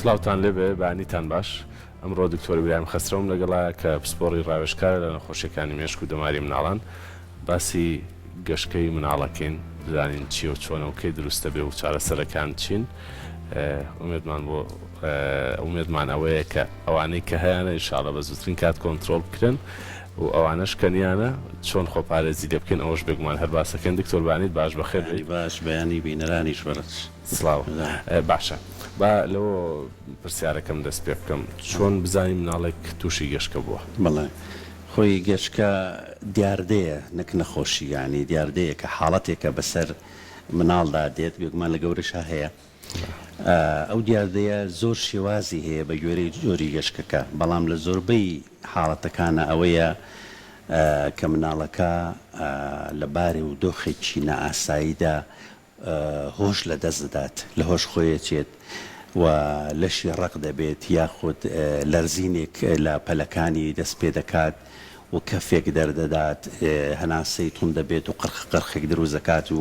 سڵاوتان لێبێ بەیانیتان باش ئەمڕۆ دکتۆر برایم خەسرەوم لەگەڵایە کە پسپۆڕی ڕاوێژکارە لە نەخۆشیەکانی مێشک و دەماری مناڵان باسی گەشکەی مناڵەکەین بزانین چیە و چۆنە و کەی دروست دەبێ و چارەسەرەکان چین ئومێدمان بۆ ئومێدمان ئەوەیە کە ئەوانەی کە هەیانە ئینشاءاللە بە زووترین کات کۆنترۆڵ بکرێن و ئەوانەش کە نیانە چۆن خۆپارێزی لێ بکەین ئەوەش بێگومان هەر باسەکەین دکتۆر بانیت باش بەخێر بێیت. بەیانی باش بەیانی بینەرانیش بەڕێز. سڵاو باشە با لەوە پرسیارەکەم دەست پێ بکەم چۆن بزانین مناڵێک توشی گەشکە بووە؟ بەڵێ خۆی گەشکە دیاردەیە نەک نەخۆشی یانی دیاردەیەکە حاڵەتێکە بەسەر مناڵدا دێت بێگومان لە گەورەشا هەیە ئەو دیاردەیە زۆر شێوازی هەیە بە گوێرەی جۆری گەشکەکە بەڵام لە زۆربەی حاڵەتەکانە ئەوەیە کە مناڵەکە لە بارێ و دۆخێکی نائاساییدا هۆش لە دەست دەدات، لە هۆش خۆی ئەچێت و لەشی ڕەق دەبێت یاخود لەرزینێک لە پەلەکانی دەست پێ دەکات و کەفێک دەردەدات، هەناسەی توند دەبێت و قرخە قرخێک دروست دەکات و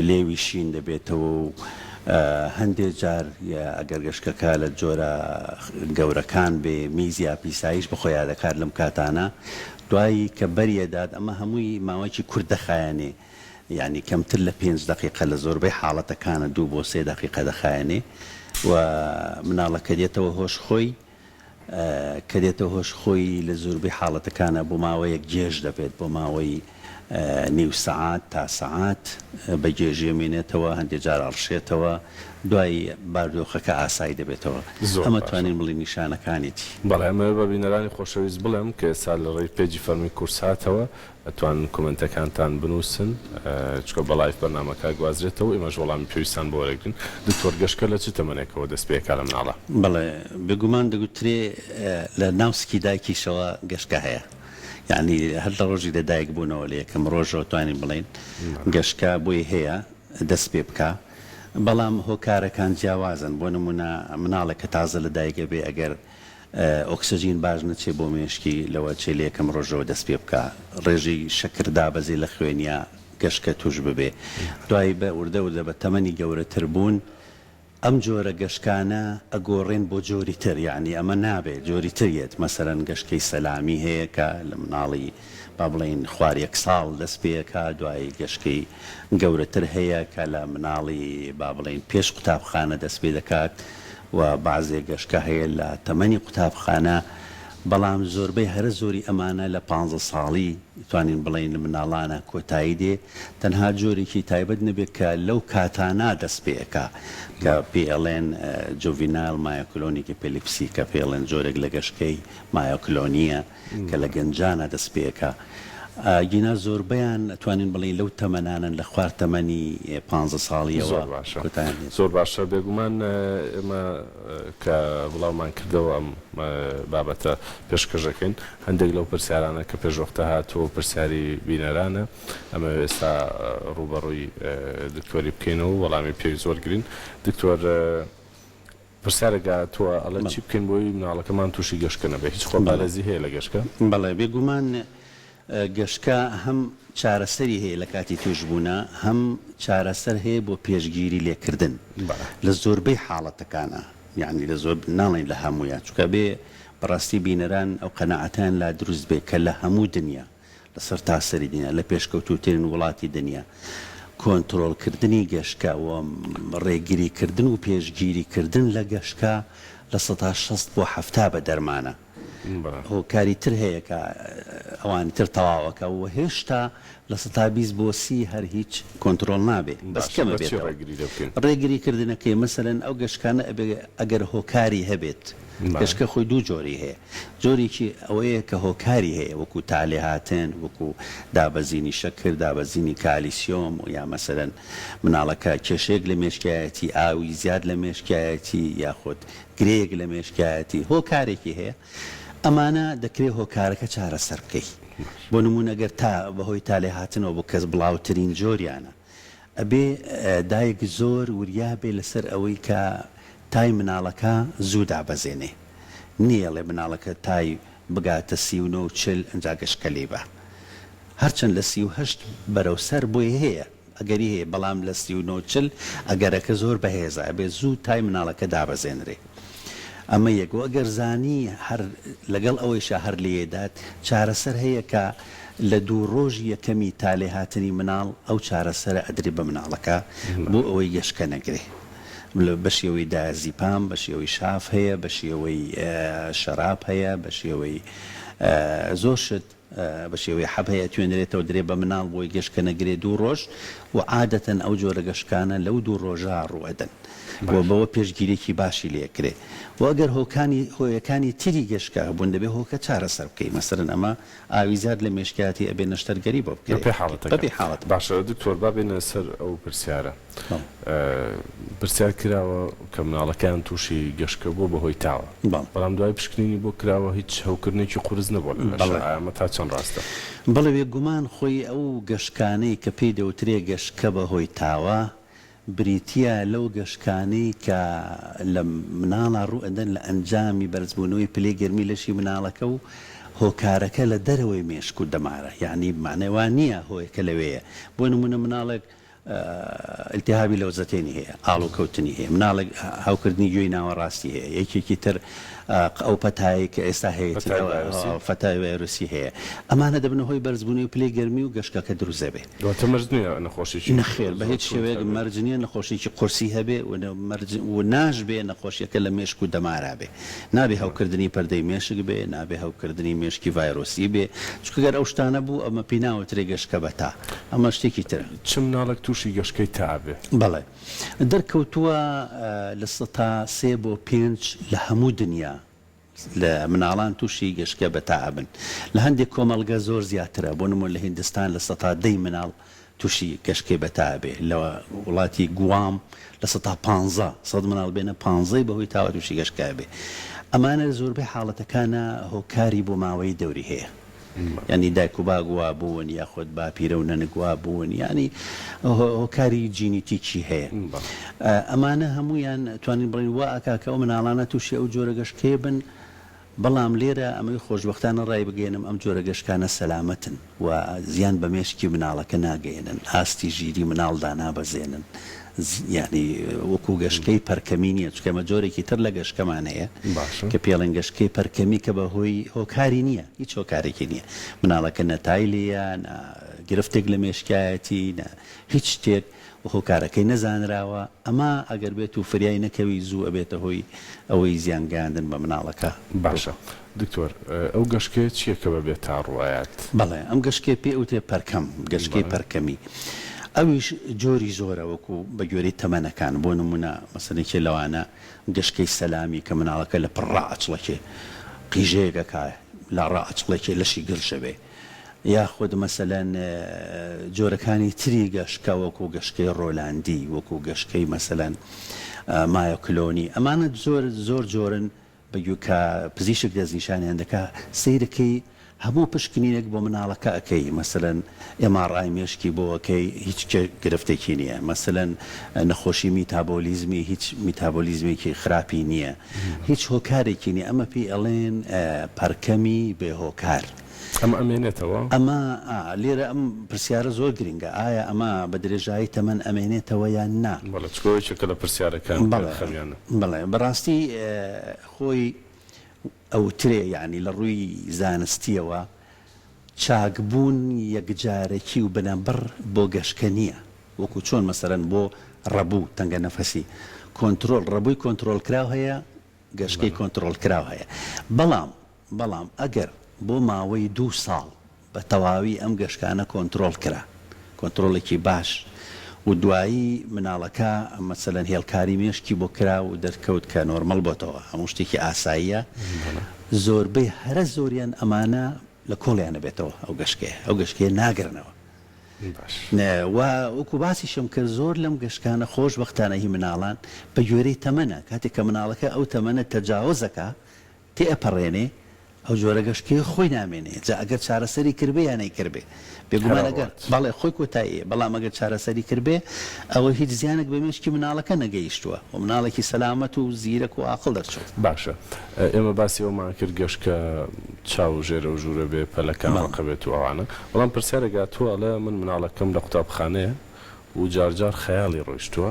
لێوی شین دەبێتەوە و هەندێ جار ئەگەر گەشکەکە لە جۆرە گەورەکان بێ میز یا پیساییش بە خۆیا دەکات لەم کاتانە دوایی کە بەریەدات ئەمە هەمووی ماوەیەکی کورت دەخایەنێ. یانی کەمتر لە پێنج دەقیقە لە زۆربەی حاڵەتەکانە دوو بۆ سێ دەقیقە دەخایەنێ و مناڵەکە دێتەوە هۆش خۆی کە دێتەوە هۆش خۆی لە زۆربەی حاڵەتەکانە بۆ ماوەیەک گێژ دەبێت بۆ ماوەی نیو سەعات تا سەعات بە گێژی ئەمێنێتەوە هەندێ جار ئەڕشێتەوە دوای باردۆخەکە ئاسایی دەبێتەوە زۆر ئەمە باشە. توانین بڵێین نیشانەکانیتی. بەڵێ ئەمەوێ بە بینەرانی خۆشەویست بڵێم کە ئێستا لە ڕێی پەیجی فەرمی کوردساتەوە ئەتوانن کۆمێنتەکانتان بنوسن چونکە بە live بەرنامەکە ئەگوازرێتەوە ئێمەش وەڵامی پێویستان بۆ وەرەگرین. دکتۆر گەشکە لە چ تەمەنێکەوە دەست پێ ئەکا لە مناڵا؟ بەڵێ بێگومان دەگوترێ لە ناو سکی دایکیشەوە گەشکە هەیە یانی هەر لە ڕۆژی لە دایک بوونەوە لە یەکەم ڕۆژەوە توانین بڵێین گەشکە بۆی هەیە دەست پێ بکا بەڵام هۆکارەکان جیاوازن بۆ نمونە مناڵێک کە تازە لە دایک ئەبێ ئەگەر ئۆکسجین باش نەچێ بۆ مێشکی لەوەچێ لە یەکەم ڕۆژەوە دەست پێ بکا ڕێژەی شەکر دابەزێ لە خوێنیا گەشکە توش ببێ دوایی بە وردە وردە بە تەمەنی گەورەتر بوون ئەم جۆرە گەشکانە ئەگۆڕێن بۆ جۆری تر یەعنی ئەمە نابێ جۆری تر یەت مەسەلەن گەشکەی سەلامی هەیە کە لە مناڵی با بڵێین خوار یەک ساڵ دەست پێ ئەکا دوایی گەشکەی گەورەتر هەیە کە لە مناڵی با بڵێین پێش قوتابخانە دەست پێ دەکات و بەعزێ گەشکە هەیە لە تەمەنی قوتابخانە، بەڵام زۆربەی هەرە زۆری ئەمانە لە پانزە ساڵی توانین بڵێین لە مناڵانە کۆتایی دێ، تەنها جۆرێکی تایبەت نەبێ کە لەو کاتانە دەست پێ ئەکا کە پێی ئەڵێن juvenile myoclonic epilepsy کە پێی ئەڵێن جۆرێک لە گەشکەی مایۆکلۆنیە. کە لە گەنجانا دەست پێ ئەکا گینا زۆربەیان ئەتوانین بڵێین لەو تەمەنانەن لە خوار تەمەنی پانزە ساڵیەوە زۆر باشە کۆتایان دێت. زۆر باشە بێگومان ئێمە کە بڵاومان کردەوە ئەم بابەتە پێشکەش ئەکەین هەندێک لەو پرسیارانە کە پێشوەختە هاتووە و پرسیاری بینەرانە ئەمەوێ ئێستا ڕووبەڕووی دکتۆری بکەینەوە و وەڵامی پێویست وەرگرین دکتۆر پرسیارێک هاتووە ئەڵێ چی بکەین بۆی مناڵەکەمان توشی گەشکە نەبێت هیچ خۆپارێزی هەیە لە گەشکە؟ بەڵێ بێگومان گەشکە هەم چارەسەری هەیە لە کاتی توشبوونا هەم چارەسەر هەیە بۆ پێشگیری لێکردن لە زۆربەی حاڵەتەکانا یانی لە زۆر ناڵێین لە هەموویا چونکە ئەبێ بەڕاستی بینەران ئەو قەناعەتەیان لا دروست بێ کە لە هەموو دنیا لە سەرتاسەری دنیا، لە پێشکەوتووترین وڵاتی دنیا، کۆنترۆڵکردنی گەشکە و ڕێگریکردن و پێشگیریکردن لە گەشکە 60% بۆ 70 بە دەرمانە. هۆکاری تر هەیە کە ئەوانی تر تەواوەکە و هێشتا 20% بۆ 30 هەر هیچ کۆنترۆڵ نابێ بەس باشە کەمە بە چی بێتەوە. ڕێگری لێ بکەین؟ ڕێگری کردنەکەی مەسەلەن ئەو گەشکانە ئەبێ ئەگەر هۆکاری هەبێت، گەشکە خۆی دوو جۆری هەیە، جۆرێکی ئەوەیە کە هۆکاری هەیە وەکو تالێهاتن، وەکو دابەزینی شەکر، دابەزینی کالیسیۆم یا مەسەلەن مناڵەکە کێشەیەک لە مێشکیایەتی، ئاوی زیاد لە مێشکیایەتی یاخود گرێیەک لە مێشکیایەتی، هۆکارێکی هەیە، ئەمانە دەکرێ هۆکارەکە چارەسەر بکەی. بۆ نموونە گەر تا بەهۆی تالێهاتنەوە بۆ کەس بڵاوترین جۆریانە، ئەبێ دایک زۆر وریا بێ لەسەر ئەوەی کە تای مناڵەکە زوو دابەزێنێ نەیەڵێ مناڵەکە تای بگاتە 39 و 40 ئەنجا گەشکە لێی با هەرچەند لە 38 بەرەو سەر بۆی هەیە ئەگەری هەیە بەڵام لە 39 و 40 ئەگەرەکە زۆر بەهێزە ئەبێ زوو تای مناڵەکە دابەزێنرێ. ئەمە یەک وە ئەگەر زانی هەر لەگەڵ ئەوەیشا هەر لێیدات چارەسەر هەیە کە لە دوو ڕۆژی یەکەمی تا لێهاتنی مناڵ ئەو چارەسەرە ئەدرێ بە مناڵەکە بۆ ئەوەی گەشکە نەگرێ بە شێوەی دایازیپام بە شێوەی شاف هەیە بە شێوەی شەراب هەیە بە شێوەی زۆر شت بە شێوەی حەب هەیە توێنرێتەوە درێ بە مناڵ بۆی گەشکە نەگرێ دوو ڕۆژ و عادەتەن ئەو جۆرە گەشکانە لەو دوو ڕۆژە ڕوو ئەدەن و بەوە پێشگیرێکی باشی لێ ئەکرێ و ئەگەر هۆکانی هۆیەکانی تری گەشکە هەبوون دەبێ هۆکە چارەسەر بکەی مەسەلەن ئەمە ئاوی زیاد لە مێشکیاتی ئەبێ نەشتەرگەری بۆ بکرێ بەپێی حاڵەتەکە. بەپێی حاڵەتەکە. باشە دکتۆر با بێینە سەر ئەو پرسیارە. پرسیار کراوە کە مناڵەکەیان تووشی گەشکە بووە بەهۆی تاوە بەڵام دوای پشکنینی بۆ کراوە هیچ هەوکردنێکی قورس نەبووە لە لەشا ئایا ئەمە تا چەند ڕاستە؟ بەڵێ بێگومان خۆی ئەو گەشکانەی کە پێی دەوترێ گەشکە بەهۆی تاوە بریتییە لەو گەشکانەی کە لە مناڵا ڕوو ئەدەن لە ئەنجامی بەرزبوونەوەی پلەی گەرمی لەشی مناڵەکە و هۆکارەکە لە دەرەوەی مێشک و دەمارە یانی مانای وا نییە هۆیەکە لەوێیە بۆ نموونە مناڵێک التهابی لەوزەتێنی هەیە، ئاڵوکەوتنی هەیە، مناڵێک هەوکردنی گوێی ناوەڕاستی هەیە، یەکێکی تر ئەو پەتایەی کە ئێستا هەیەتی پەتای ڤایرۆسی هەیە، ئەمانە دەبنە هۆی بەرزبوونەوەی پلەی گەرمی و گەشکەکە دروست دەبێ. واتە مەرج نییە نەخۆشیی نەخێر بە هیچ شێوەیەک مەرج نییە نەخۆشیی قورسی هەبێ و مەرج و ناشبێ نەخۆشییەکە لە مێشک و دەمارا بێ. نابێ هەوکردنی پەردەی مێشک بێ، نابێ هەوکردنی مێشکی ڤایرۆسی بێ، چونکە گەر ئەو شتانە بوو ئەمە پێی ناوترێ گەشکە بە تا، ئەمە شتێکی ترە. چ مناڵێک تووشی گەشکەی تا ئەبێ؟ بەڵێ دەرکەوتووە 3% بۆ 5 لە هەموو دنیا لە مناڵان تووشی گەشکە بە تا ئەبن. لە هەندێک کۆمەڵگە زۆر زیاترە، بۆ نموونە لە هیندستان 10% ی مناڵ توشی گەشکەی بەتا ئەبێ لە وڵاتی گوام 15% سەد مناڵ بێنە پانزەی بەهۆی تاوە توشی گەشکە ئەبێ ئەمانە لە زۆربەی حاڵەتەکانا هۆکاری بۆ ماوەیی دەوری هەیە یانی دایک و باک وا بوون یاخود باپیرە و نەنک وا بوون یانی هۆکاری جینیتیکی هەیە ئەمانە هەموویان توانین بڵێین وا ئەکا کە ئەو مناڵانە توشی ئەو جۆرە گەشکەیە بن بەڵام لێرە ئەمەوێ خۆشبەختانە ڕایبگەیەنم ئەم جۆرە گەشکانە سەلامەتن و زیان بە مێشکی مناڵەکە ناگەیەنن، ئاستی ژیری مناڵ دانابەزێنن، یانی وەکو گەشکەی پەرکەمی نییە، چونکە ئێمە جۆرێکی تر لە گەشکەمان هەیە کە پێی ئەڵێن گەشکەی پەرکەمی کە بە هۆی هۆکاری نییە، هیچ هۆکارێکی نییە، مناڵەکە نە تای لێیە، نە گرفتێک لە مێشکایەتی، نە هیچ شتێک. و هۆکارەکەی نەزانراوە، ئەمە ئەگەر بێت و فریای نەکەوی زوو ئەبێتە هۆی ئەوەی زیان گەیاندن بە مناڵەکە. باشە دکتۆر ئەو گەشکەیە چیە کە بە بێ تا ڕوئەیات؟ بەڵێ ئەم گەشکەیە پێی ئەوترێ پەرکەم، گەشکەی پەرکەمی، ئەویش جۆری زۆرە وەکو بە گوێرەی تەمەنەکان بۆ نمونە مەسەلەن یەکێ لەوانە گەشکەی سەلامی کە مناڵەکە لە پڕ ڕائەچڵەکێ قیژەیەک ئەکا لە ڕائەچڵەکێ لەشی گرژ ئەبێ یاخود مەسەلەن جۆرەکانی تری گەشکە وەکو گەشکەی ڕۆلاندی وەکو گەشکەی مەسەلەن مایۆکلۆنی ئەمانە زۆر زۆر جۆرن بەگوێ کە پزیشک دەستنیشانیان دەکا سەیرەکەی هەموو پشکنینێک بۆ مناڵەکە ئەکەی مەسەلەن MRI مێشکی بۆ ئەکەی هیچ گرفتێکی نییە مەسەلەن نەخۆشی میتابۆلیزمی هیچ میتابۆلیزمێکی خراپی نییە هیچ هۆکارێکی نییە ئەمە پێی ئەڵێن پەرکەمی بێ هۆکار. ئەمە ئەمێنێتەوە؟ ئەمە ئا لێرە ئەم پرسیارە زۆر گرنگە ئایا ئەمە بە درێژایی تەمەن ئەمێنێتەوە یان نا؟ بەڵێ چونکە ئەوە یەکێکە لە پرسیارەکان کە بەڵێ خەمیانە. بەڵێ بەڕاستی خۆی ئەوترێ یانی لە ڕووی زانستیەوە چاکبوون یەکجارەکی و بنەبڕ بۆ گەشکە نییە وەکو چۆن مەسەلەن بۆ ڕەبوو تەنگەنەفەسی کۆنترۆڵ ڕەبووی کۆنترۆڵکراو هەیە گەشکەی کۆنترۆڵکراو هەیە بەڵام بەڵام ئەگەر بۆ ماوەی دوو ساڵ بە تەواوی ئەم گەشکانە کۆنترۆڵ کرا، کۆنترۆڵێکی باش و دوایی مناڵەکە مەسەلەن هێڵکاری مێشکی بۆ کرا و دەرکەوت کە نۆرمەڵ بۆتەوە، هەموو شتێکی ئاساییە، زۆربەی هەرە زۆریان ئەمانە لە کۆڵیان ئەبێتەوە ئەو گەشکەیە، ئەو گەشکەیە ناگرنەوە. و وەکو باسیشم کرد زۆر لەم گەشکانە خۆشبەختانە هی مناڵان بە گوێرەی تەمەنە، کاتێک کە مناڵەکە ئەو تەمەنە تەجاوز ئەکا تێئەپەڕێنێ ئەو جۆرە گەشکەیە خۆی نامێنێ جا ئەگەر چارەسەری کردبێ یا نەیکردبێ بێگومان ئەگەر بەڵێ خۆی کۆتاییە بەڵام ئەگەر چارەسەری کردبێ ئەوە هیچ زیانێک بە مێشکی مناڵەکە نەگەیشتووە و مناڵێکی سەلامەت و زیرەک و ئاقڵ دەرچوو. باشە ئێمە باسی ئەوەمان کرد گەشکە چاو ژێرە و ژوورە بێ پەلەکان ڕەقە بێت و ئەوانە بەڵام پرسیارێک هاتووە ئەڵێ من مناڵەکەم لە قوتابخانەیە و جار جار خەیاڵی ڕۆیشتووە.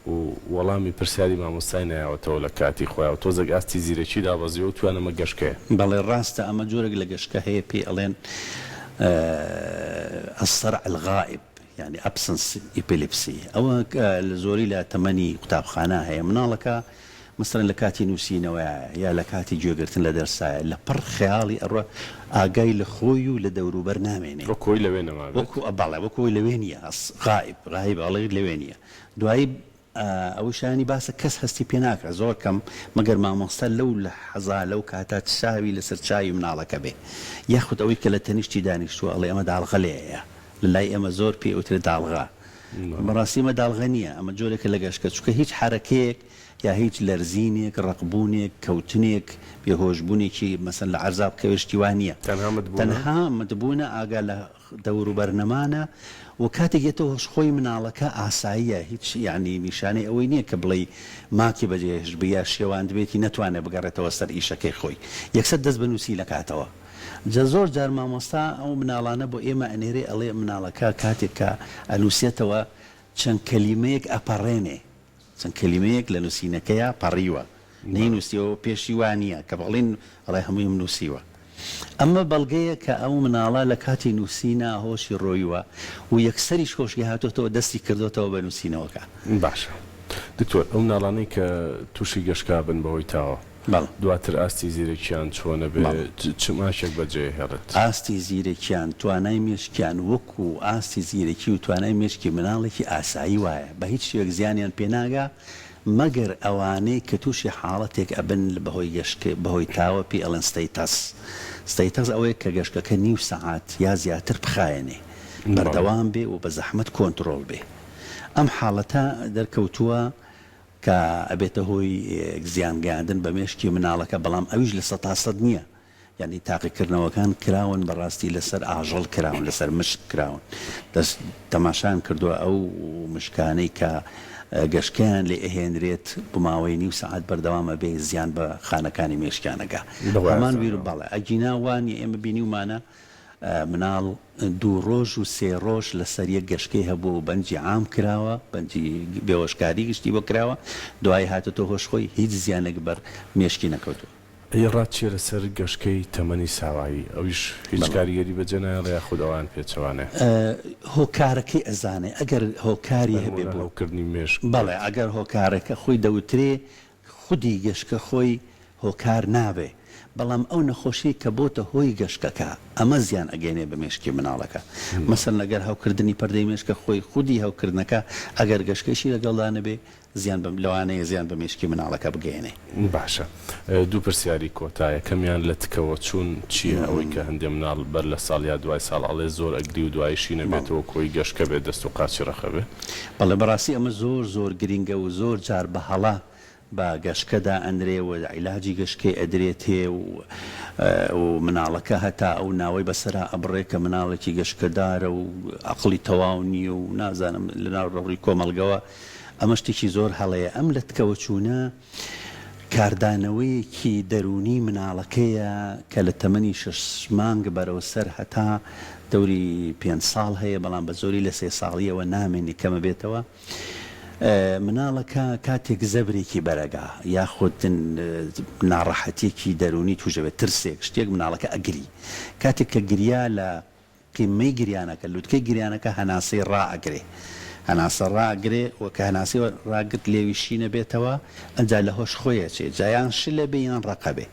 و وەڵامی پرسیاری مامۆستای نەیاوەتەوە لە کاتی خۆیا و تۆزێک ئاستی زیرەکی دابەزیوە و تویان ئەمە گەشکەیە. بەڵێ ڕاستە ئەمە جۆرێک لە گەشکە هەیە پێی ئەڵێن الصرع الغائب یانی Absence Epilepsy ئەوە لە زۆری لە تەمەنی قوتابخانە هەیە مناڵەکە مەسەلەن لە کاتی نووسینەوەیایە یا لە کاتی گوێگرتن لە دەرسایە لە پڕ خەیاڵی ئەڕوا ئاگای لە خۆی و لە دەوروبەر نامێنێ. وەکو ئەوەی لەوێ نەمابێت. وەکو بەڵێ وەکو ئەوەی لەوێ نییە غائب غائب ئەڵێ لەوێ نییە دوایی ئەوەی شایانی باسە کەس هەستی پێ ناکا زۆر کەم مەگەر مامۆستا لەو لەحزا لەو کاتە چاوی لەسەر چاوی مناڵەکە بێ یاخود ئەوەی کە لە تەنیشتی دانیشتووە ئەڵێ ئەمە داڵغە لێیە لە لای ئێمە زۆر پێی ئەوترێ داڵغە بەڕاستی ئەمە داڵغە نییە ئەمە جۆرێکە لە گەشکە چونکە هیچ حەرەکەیەک یا هیچ لەرزینێک ڕەقبوونێک کەوتنێک بێهۆشبوونێکی مەسەن لە عەرزا بکەوێ شتی وا نییە تەنها متبوونە؟ تەنها متبوونە ئاگا لە دەوروبەر نەمانە و کاتێک یەتەوە هۆش خۆی مناڵەکە ئاساییە هیچ یانی نیشانەی ئەوەی نیە کە بڵێی ماکی بەجێ هێشتبێ یا شێواندبێتی نەتوانێ بگەڕێتەوە سەر ئیشەکەی خۆی یەکسەر دەست بە نووسین ئەکاتەوە جا زۆر جار مامۆستا ئەو مناڵانە بۆ ئێمە ئەنێرێ ئەڵێ مناڵەکە کاتێک کە ئەنووسێتەوە چەند کەلیمەیەک ئەپەڕێنێ چەند کەلیمەیەک لە نووسینەکەیا پەڕیوە نەینووسیوە پێشی وا نییە کە بڵێن ئەڵێ هەموویم نووسیوە. ئەمە بەڵگەیە کە ئەو مناڵە لە کاتی نووسینا هۆشی ڕۆیوە و یەکسەریش هۆشی هاتۆتەوە دەستی کردۆتەوە بە نووسینەوەکە. باشە دکتۆر ئەو مناڵانەی کە تووشی گەشکا بن بەهۆی تاوە بەڵێ. دواتر ئاستی زیرەکیان چۆنە بێ بەڵێ. چ ماکێک بەجێ هێڵێت؟ ئاستی زیرەکیان توانای مێشکیان وەکو ئاستی زیرەکی و توانای مێشکی مناڵێکی ئاسایی وایە بە هیچ شێوەیەک زیانیان پێ ناگا مەگەر ئەوانەی کە تووشی حاڵەتێک ئەبن بەهۆی گەشک بەهۆی تاوە پێی ئەڵێن status status ئەوەیە کە گەشکەکە نیو سەعات یا زیاتر بخایەنێ بەردەوام بێ و بە زەحمەت کۆنترۆڵ بێ ئەم حاڵەتە دەرکەوتووە کە ئەبێتە هۆی زیان گەیاندن بە مێشکی مناڵەکە بەڵام ئەویش 100% نییە یانی تاقیکردنەوەکان کراون بەڕاستی لەسەر ئاژەڵ کراون لەسەر مشک کراون دەست تەماشایان کردووە ئەو مشکانەی کە گەشکەیان لێ ئەهێنرێت بۆ ماوەی نیو سەعات بەردەوام ئەبێ زیان بە خانەکانی مێشکیان ئەگا هەمان ویر بەڵێ ئەگینا وا نیە ئێمە بینیومانە مناڵ دوو ڕۆژ و سێ ڕۆژ لەسەر یەک گەشکەی هەبووە و بەنجی عام کراوە بەنجی بێهۆشکاری گشتی بۆ کراوە دوایی هاتۆتە هۆش خۆی هیچ زیانێک بەر مێشکی نەکەوتووە. ئەی ڕات چیە لەسەر گەشکەی تەمەنی ساوایی ئەویش هیچ کاریگەری بەجێ نایەڵێ یاخود ئەوان پێچەوانەیە؟ هۆکارەکەی ئەزانێ ئەگەر هۆکاری هەبێ بۆ. هەوکردنی مێشک بەڵێ ئەگەر هۆکارەکە خۆی دەوترێ خودی گەشکە خۆی هۆکار نابێ بەڵام ئەو نەخۆشیەی کە بۆتە هۆی گەشکەکە ئەمە زیان ئەگەینێ بە مێشکی مناڵەکە مەسەلەن ئەگەر هەوکردنی پەردەی مێشکە خۆی خودی هەوکردنەکە ئەگەر گەشکەیشی لەگەڵدا نەبێ زیان بە لەوانەیە زیان بە مێشکی مناڵەکە بگەیەنێ. باشە دوو پرسیاری کۆتا یەکەمیان لە تکەوە چوون چیە ئەوەی کە هەندێ مناڵ بەر لە ساڵ یا دوای ساڵ ئەڵێ زۆر ئەگری و دوایشی نەبێتەوە کۆی گەشکە بێ دەست و قاچی ڕەقە بێ؟ بەڵێ بەڕاستی ئەمە زۆر زۆر گرینگە و زۆر جار بە هەڵە بە گەشکە دائەنرێ و عیلاجی گەشکەی ئەدرێتێ و و مناڵەکە هەتا ئەو ناوەی بەسەرا ئەبڕێ کە مناڵێکی گەشکەدارە و ئەقڵی تەواو نییە و نازانم لەناو ڕووی کۆمەڵگەوە ئەمە شتێکی زۆر هەڵەیە ئەم لەتکەوەچوونە کاردانەوەیەکی دەروونی مناڵەکەیە کە لە تەمەنی شەش مانگ بەرەو سەر هەتا دەوری پێنج ساڵ هەیە بەڵام بە زۆری لە سێ ساڵیەوە نامێنێ کەمەبێتەوە مناڵەکە کاتێک زەبرێکی بەرەگا یاخود ناڕەحەتیەکی دەروونی تووشەبێت ترسێک شتێک مناڵەکە ئەگری کاتێک کە گریا لە قیممەی گریانەکە، لوتکەی گریانەکە هەناسەی ڕائەگرێ. هەناسە ڕائەگرێ و کە هەناسەی ڕاگرت لێوی شین ئەبێتەوە، ئەنجا لە هۆش خۆی ئەچێ، جا یان شل ئەبێ یان ڕەق ئەبێ.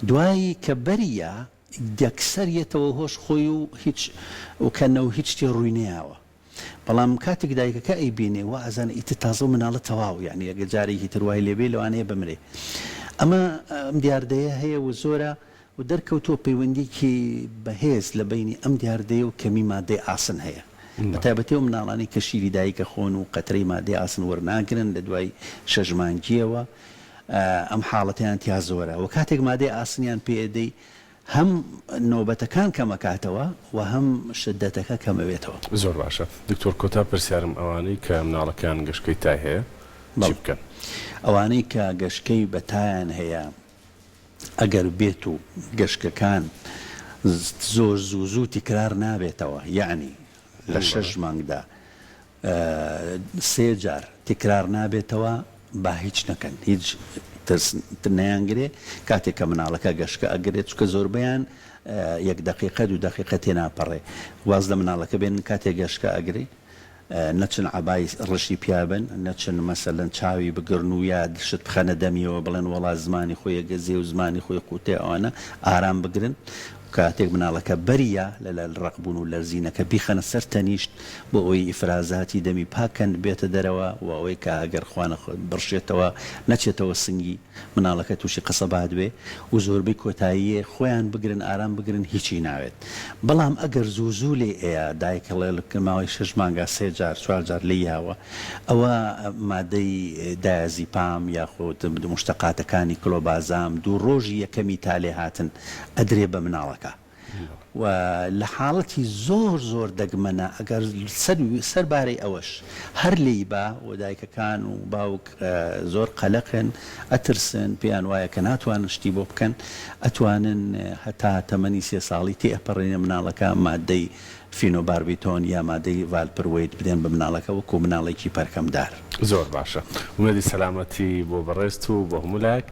دوایی کە بەریا یەکسەر یەتەوە هۆش خۆی و هیچ و کە نەو هیچ شتێ ڕووی نەیاوە. بەڵام کاتێک دایکەکە ئەیبینێ وا ئەزانێ ئیتر تازە و مناڵە تەواو یانی ئەگەر جارێکی تر وای لێ بێ لەوانەیە بمرێ. ئەمە ئەم دیاردەیە هەیە و زۆرە و دەرکەوتووە پەیوەندییەکی بەهێز لە بەینی ئەم دیاردەیە و کەمی ماددەی ئاسن هەیە بە تایبەتی ئەو مناڵانەی کە شیری دایک ئەخۆن و قەترەی ماددەی ئاسن وەرناگرن لە دوای شەش مانگییەوە ئەم حاڵەتەیان تیا زۆرە و کاتێک مادەی ئاسنیان پێ ئەدەی هەم نۆبەتەکان کەمەکاتەوە و هەم شدەتەکە کەمەبێتەوە. زۆر باشە دکتۆر کۆتا پرسیارم ئەوانەی کە مناڵەکەیان گەشکەی تای هەیە چی بەڵێ بکەن؟ ئەوانەی کە گەشکەی بە تایان هەیە ئەگەر بێت و گەشکەکان زۆر زوو زوو تیکرار نابێتەوە یەعنی لە شەش مانگدا سێ جار. تکرار نابێتەوە با هیچ نەکەن هیچ ترس نەیانگرێ کاتێک کە مناڵەکە گەشکە ئەگرێت چونکە زۆربەیان یەک دەقیقە دوو دەقیقە تێناپەڕێ واز لە مناڵەکە بێنن کاتێک گەشکە ئەگرێ نەچن عەبای ڕەشی پیا بن، نەچن مەسەلەن چاوی بگرن و یا شت بخەنە دەمیەوە بڵێن وەڵا زمانی خۆی ئەگەزێ و زمانی خۆی قوتێ ئەوانە ئارام بگرن کاتێک مناڵەکە بەریا لە لە ڕەق بوون و لەرزینەکە بیخەنە سەر تەنیشت بۆ ئەوەی ئیفرازاتی دەمی پاک کەن بێتە دەرەوە و ئەوەی کە ئەگەر خوا نەخوا بڕشێتەوە نەچێتەوە سنگی. مناڵەکە توشی قەسەبات بێ و زۆربەی کۆتاییێ خۆیان بگرن ئارام بگرن هیچی ناوێت بەڵام ئەگەر زوو زوو لێی ئەیا دایک ئەڵێ لە ماوەی شەش مانگا سێ جار چوار جار لێی یاوە ئەوە مادەی دایازیپام یاخود موشتەقاتەکانی کلۆبازام دوو ڕۆژی یەکەمی تا لێهاتن ئەدرێ بە مناڵەکە. و لە حاڵەتی زۆر زۆر دەگمەنە ئەگەر سەر سەربارەی ئەوەش هەر لێی با و دایکەکان و باوک زۆر قەلەقن ئەترسن پێیان وایە کە ناتوانن شتی بۆ بکەن ئەتوانن هەتا تەمەنی سێ ساڵی تێ ئەپەڕێنێ مناڵەکە مادەی فینۆباربیتۆن یا مادەی ڤالپروەیت بدەن بە مناڵەکە وەکو مناڵێکی پەرکەمدار. زۆر باشە ئومێدی سەلامەتی بۆ بەڕێزت و بۆ هەموو لایەک.